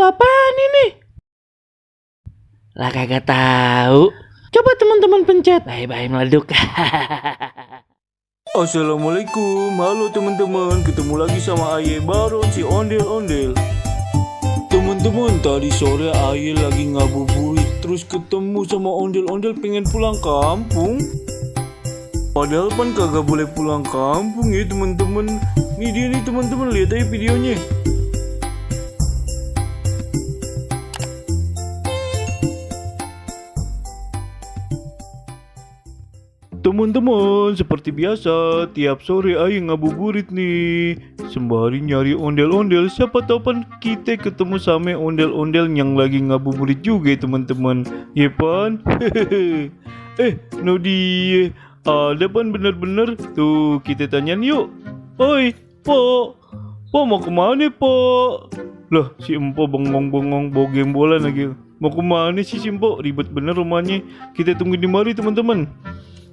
apaan ini? Lah kagak tahu. Coba teman-teman pencet. Bye-bye meleduk. Assalamualaikum, halo teman-teman, ketemu lagi sama Aye baru si ondel-ondel. Teman-teman, tadi sore Aye lagi ngabuburit, terus ketemu sama ondel-ondel pengen pulang kampung. Padahal kan kagak boleh pulang kampung ya teman-teman. Nih dia nih teman-teman, lihat aja videonya. Teman-teman, seperti biasa, tiap sore Aye ngabuburit nih. Sembari nyari ondel-ondel, siapa tahu kan kita ketemu sama ondel-ondel yang lagi ngabuburit juga teman-teman. Ya pan? No dia. Ada pan bener-bener. Tuh, kita tanyain yuk. Oi, Po. Po mau kemana, Po? Lah, si Empo bengong-bengong bawa gembolan lagi. Mau kemana sih si Empo? Ribet bener rumahnya. Kita tunggu di mari teman-teman.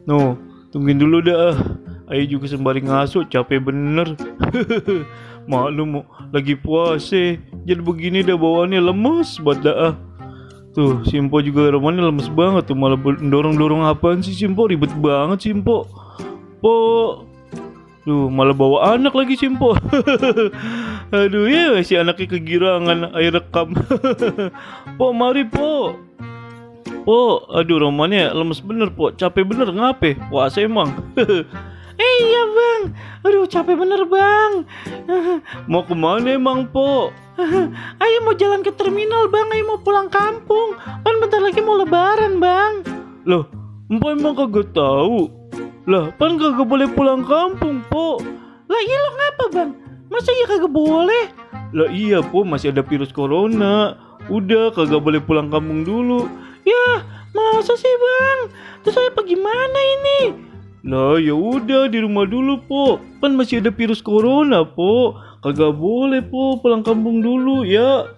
No, tungguin dulu dah. Ayo juga sembari ngasuh, capek bener. Maklum, lagi puasa. Jadi begini dah bawaannya lemes banget dah. Tuh, Simpo juga rumahnya lemes banget tuh. Malah dorong-dorong apaan sih Simpo? Ribet banget Simpo. Po. Tuh, malah bawa anak lagi Simpo. Aduh ya, si anaknya kegirangan. Ayo rekam. Po, mari Po. Po, aduh romannya lemes bener Po, capek bener ngape? Puasa emang. Iya bang, aduh capek bener bang. Mau kemana emang Po? Ayo mau jalan ke terminal bang, ayo mau pulang kampung. Kan bentar lagi mau lebaran bang. Loh, Empo emang kagak tahu. Lah, pan kagak boleh pulang kampung Po. Lah iya lo ngapa bang? Masa iya kagak boleh? Lah iya Po, masih ada virus corona. Udah kagak boleh pulang kampung dulu. Ya, masa sih bang? Terus saya gimana ini? Lah ya udah di rumah dulu Po. Kan masih ada virus corona Po. Kagak boleh Po pulang kampung dulu ya.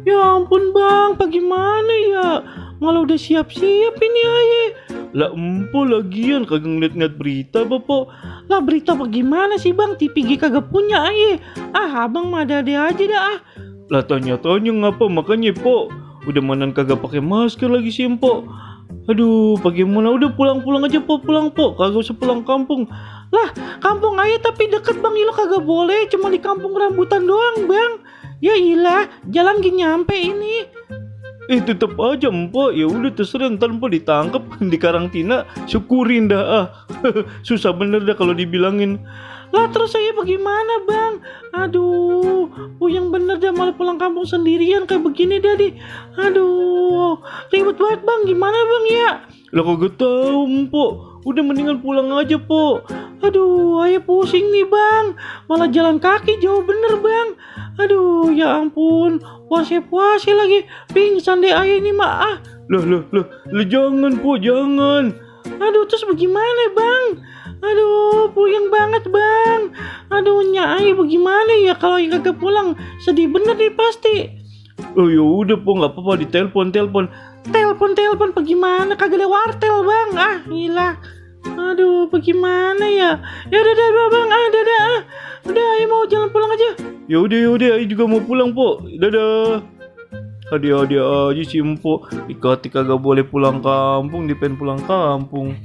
Ya ampun bang, bagaimana ya? Malah udah siap-siap ini Aye. Lah Empo lagian kagak ngeliat-ngeliat berita Bapak. Lah berita bagaimana sih bang? TPG kagak punya Aye. Abang mah ada-ada aja dah. Lah tanya-tanya ngapa makanya Po. Udah manan kagak pakai masker lagi sih Empo. Aduh, bagaimana? Udah pulang-pulang aja Po, pulang Po. Kagak usah pulang kampung. Lah, kampung Aye tapi deket bang, ilah kagak boleh. Cuma di kampung rambutan doang bang. Ya ilah, jalan gini nyampe ini. Tetep aja Empo. Ya udah terserah, ntar Empo ditangkap di karantina. Syukurin dah. Susah bener dah kalau dibilangin. Lah terus saya bagaimana bang? Aduh, yang bener dah malah pulang kampung sendirian kayak begini dah di. Aduh, ribet banget bang. Gimana bang ya? Lah kagak tahu Empo. Udah mendingan pulang aja Po. Aduh, Aye pusing nih bang. Malah jalan kaki jauh bener bang. Aduh, ya ampun. Puase-puase lagi. Pingsan deh Aye ini mah. Lah, jangan Po, jangan. Aduh, terus bagaimana bang? Aduh, puyeng banget bang. Aduh, Nyai bagaimana ya kalau Aye kagak pulang? Sedih bener nih pasti. Oh ya udah Po, nggak apa-apa, ditelepon. Telepon bagaimana? Kagak ada wartel bang. Gila. Aduh, bagaimana ya? Ya udah bang. Dadah. Udah, Aye mau jalan pulang aja. Ya udah, Aye juga mau pulang Po. Dadah. Hadiah aja si Empo. Dikati kagak boleh pulang kampung, dipen pulang kampung.